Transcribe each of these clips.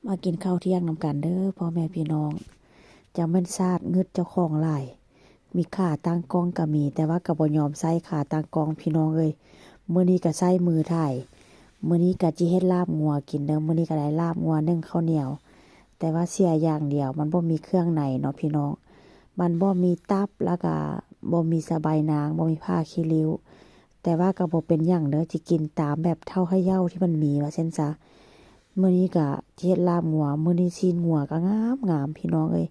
ມາກິນເຂົ້າທ່ຽງນຳກັນເດີພໍ່ແມ່ພີ່ນ້ອງ. ຈັກແມ່ນຊາດງຶດເຈົ້າຂອງຫຼາຍ. ມີຂາຕັ້ງກ້ອງກໍມີ, ແຕ່ວ່າກໍບໍ່ຍອມໃຊ້ຂາຕັ້ງກ້ອງພີ່ນ້ອງເອີຍ. ມື້ນີ້ກໍໃຊ້ມືຖ່າຍ. ມື້ນີ້ກໍຊິເຮັດລາບງົວກິນເດີ. ມື້ນີ້ກໍໄດ້ລາບງົວໜຶ້ງເຂົ້າໜຽວ, ແຕ່ວ່າເສຍຢ່າງດຽວ ມັນບໍ່ມີເຄື່ອງໃນເນາະພີ່ນ້ອງ. ມັນບໍ່ມີຕັບ ແລ້ວກໍບໍ່ມີສະບາຍນາງ, ບໍ່ມີຜ້າຂີ້ລິ້ວ. ແຕ່ວ່າກໍບໍ່ເປັນຫຍັງເດີ, ຊິກິນຕາມແບບເທົ່າເຮົາເຍົາທີ່ມັນມີ ວ່າຊັ້ນຊະ. ມື້ນີ້ກະຊິເຮັດລາບງົວ, ມື້ນີ້ຊີ້ນງົວກະງາມໆ ພີ່ນ້ອງເອີຍ.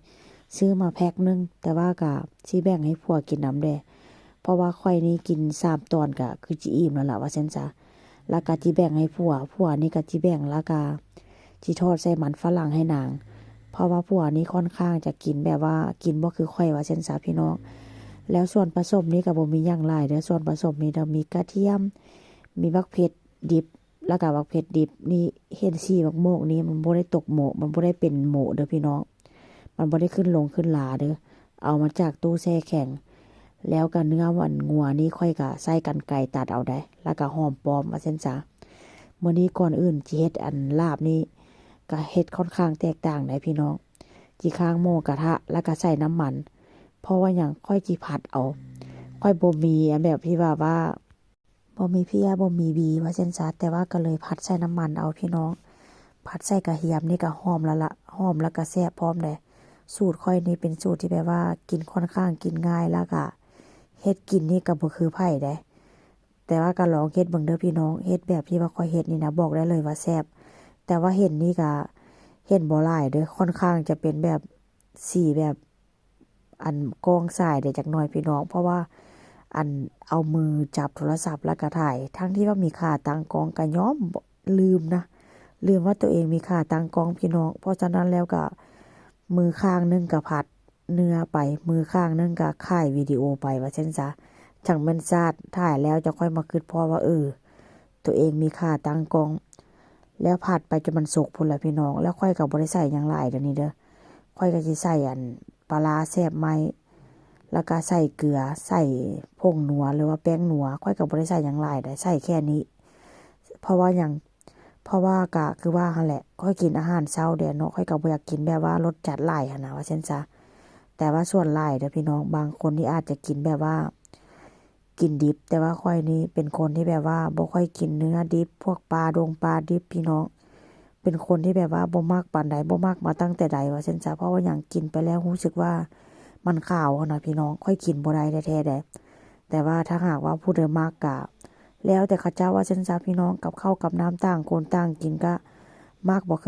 ຊື້ມາແພັກໜຶ່ງ, ແຕ່ວ່າກະຊິແບ່ງໃຫ້ຜົວກິນນຳແດ່, ເພາະວ່າຂ້ອຍນີ້ກິນສາມຕອນກະຄືຊິອີ່ມແລ້ວລະ ວ່າຊັ້ນຊະ. ແລ້ວກະຊິແບ່ງໃຫ້ຜົວ, ຜົວນີ້ກະຊິແບ່ງ, ແລ້ວກະຊິທອດໃສ່ມັນຝຣັ່ງໃຫ້ນາງ, ເພາະວ່າຜົວນີ້ຄ່ອນຂ້າງຈະກິນແບບວ່າກິນບໍ່ຄືຂ້ອຍ ວ່າຊັ້ນຊະ ພີ່ນ້ອງ. ແລ້ວສ່ວນປະສົມນີ້ກະບໍ່ມີຫຍັງຫຼາຍເດີ, ສ່ວນປະສົມນີ້ເດີ ມີກະທຽມ, ມີບັກເຜັດດິບ, ແລ້ວກະບັກເຜັດດິບນີ້ ເຫັນສີບັກໂໝກນີ້ ມັນບໍ່ໄດ້ຕົກໂມະ, ມັນບໍ່ໄດ້ເປັນໂມະເດີພີ່ນ້ອງ, ມັນບໍ່ໄດ້ຂຶ້ນລົງຂຶ້ນລາເດີ, ເອົາມາຈາກຕູ້ແຊ່ແຂງ. ແລ້ວກະເນື້ອອັນງົວນີ້ ຂ້ອຍກະໃຊ້ກັນໄກຕັດເອົາໄດ໋, ແລ້ວກະຫອມປ້ອມ ວ່າຊັ້ນຊະ. ມື້ນີ້ກ່ອນອື່ນຊິເຮັດອັນລາບນີ້ ກະເຮັດຄ່ອນຂ້າງແຕກຕ່າງໄດ໋ພີ່ນ້ອງ. ຊິຄ້າງໝໍ້ກະທະ ແລ້ວກະໃສ່ນ້ຳມັນ, ເພາະວ່າຫຍັງ? ຂ້ອຍຊິຜັດເອົາ, ຂ້ອຍບໍ່ມີອັນແບບທີ່ວ່າ ວ່າ ບໍ່ມີເພຍ ບໍ່ມີບີ ວ່າຊັ້ນຊະ, ແຕ່ວ່າກໍເລີຍຜັດໃສ່ນ້ຳມັນເອົາພີ່ນ້ອງ. ຜັດໃສ່ກະທຽມນີ້ກະຫອມແລ້ວລະ, ຫອມແລ້ວກະແຊບພ້ອມເດ້. ສູດຂ້ອຍນີ້ເປັນສູດທີ່ແບບວ່າກິນ ຄ່ອນຂ້າງກິນງ່າຍ, ແລ້ວກະເຮັດກິນນີ້ກະບໍ່ຄືໃຜເດ້, ແຕ່ວ່າກະລອງເຮັດເບິ່ງເດີພີ່ນ້ອງ. ເຮັດແບບທີ່ວ່າຂ້ອຍເຮັດນີ້ນະ ບອກໄດ້ເລີຍວ່າແຊບ. ແຕ່ວ່າເຫັນນີ້ກະເຫັນບໍ່ຫຼາຍເດີ, ຄ່ອນຂ້າງຈະເປັນແບບ ສີແບບ ອັນກ້ອງສາຍໄດ້ຈັກໜ່ອຍພີ່ນ້ອງ, ເພາະວ່າອັນເອົາມືຈັບໂທລະສັບແລ້ວກະຖ່າຍ, ທັງທີ່ວ່າມີຂາຕັ້ງກ້ອງກະຍອມລືມນະ, ລືມວ່າໂຕເອງມີຂາຕັ້ງກ້ອງພີ່ນ້ອງ. ເພາະສະນັ້ນແລ້ວກະມືຂ້າງໜຶ່ງກະຜັດເນື້ອໄປ, ມືຂ້າງໜຶ່ງກະຂາຍວິດີໂອໄປ ວ່າຊັ້ນຊະ. ຈັ່ງແມ່ນຊາດ ຖ່າຍແລ້ວຈັ່ງຄ່ອຍມາຄິດພໍ້ວ່າ ເອີ ໂຕເອງມີຂາຕັ້ງກ້ອງ. ແລ້ວຜັດໄປຈົນມັນສຸກພຸ້ນແຫຼະພີ່ນ້ອງ, ແລ້ວຂ້ອຍກໍບໍ່ໄດ້ໃສ່ຫຍັງຫຼາຍດຽວນີ້ເດີ. ຂ້ອຍກໍຊິໃສ່ອັນປາຮ້າແຊບໄມ້, ແລ້ວກໍໃສ່ເກືອ, ໃສ່ຜົງນົວ ຫຼືວ່າແປ້ງນົວ. ຂ້ອຍກໍບໍ່ໄດ້ໃສ່ຫຍັງຫຼາຍໃດ, ໃສ່ແຄ່ນີ້. ເພາະວ່າຫຍັງ? ເພາະວ່າກໍຄືວ່າຫັ້ນແຫຼະ, ຂ້ອຍກິນອາຫານເຊົ້າແດ່ເນາະ, ຂ້ອຍກໍບໍ່ຢາກກິນແບບວ່າລົດຈັດຫຼາຍຫັ້ນນະ ວ່າຊັ້ນຊະ. ແຕ່ວ່າສ່ວນຫຼາຍເດີພີ່ນ້ອງ, ບາງຄົນນີ້ອາດຈະກິນແບບວ່າ ກິນດິບ, ແຕ່ວ່າຂ້ອຍນີ້ເປັນຄົນທີ່ແບບວ່າບໍ່ຄ່ອຍກິນເນື້ອດິບ, ພວກປາດົງປາດິບພີ່ນ້ອງ. ເປັນຄົນທີ່ແບບວ່າບໍ່ມັກປານໃດ, ບໍ່ມັກມາຕັ້ງແຕ່ໃດວ່າຊັ້ນຊະ. ເພາະວ່າຫຍັງ? ກິນໄປແລ້ວຮູ້ສຶກວ່າມັນຄາວຫັ້ນນະພີ່ນ້ອງ, ຂ້ອຍກິນບໍ່ໄດ້ແທ້ໆໃດ. ແຕ່ວ່າຖ້າຫາກວ່າຜູ້ໃດມັກກະແລ້ວແຕ່ເຂົາເຈົ້າວ່າຊັ້ນຊະພີ່ນ້ອງ, ກັບເຂົ້າກັບນ້ຳຕ່າງຄົນຕ່າງກິນ ກະມັກບໍ່ຄື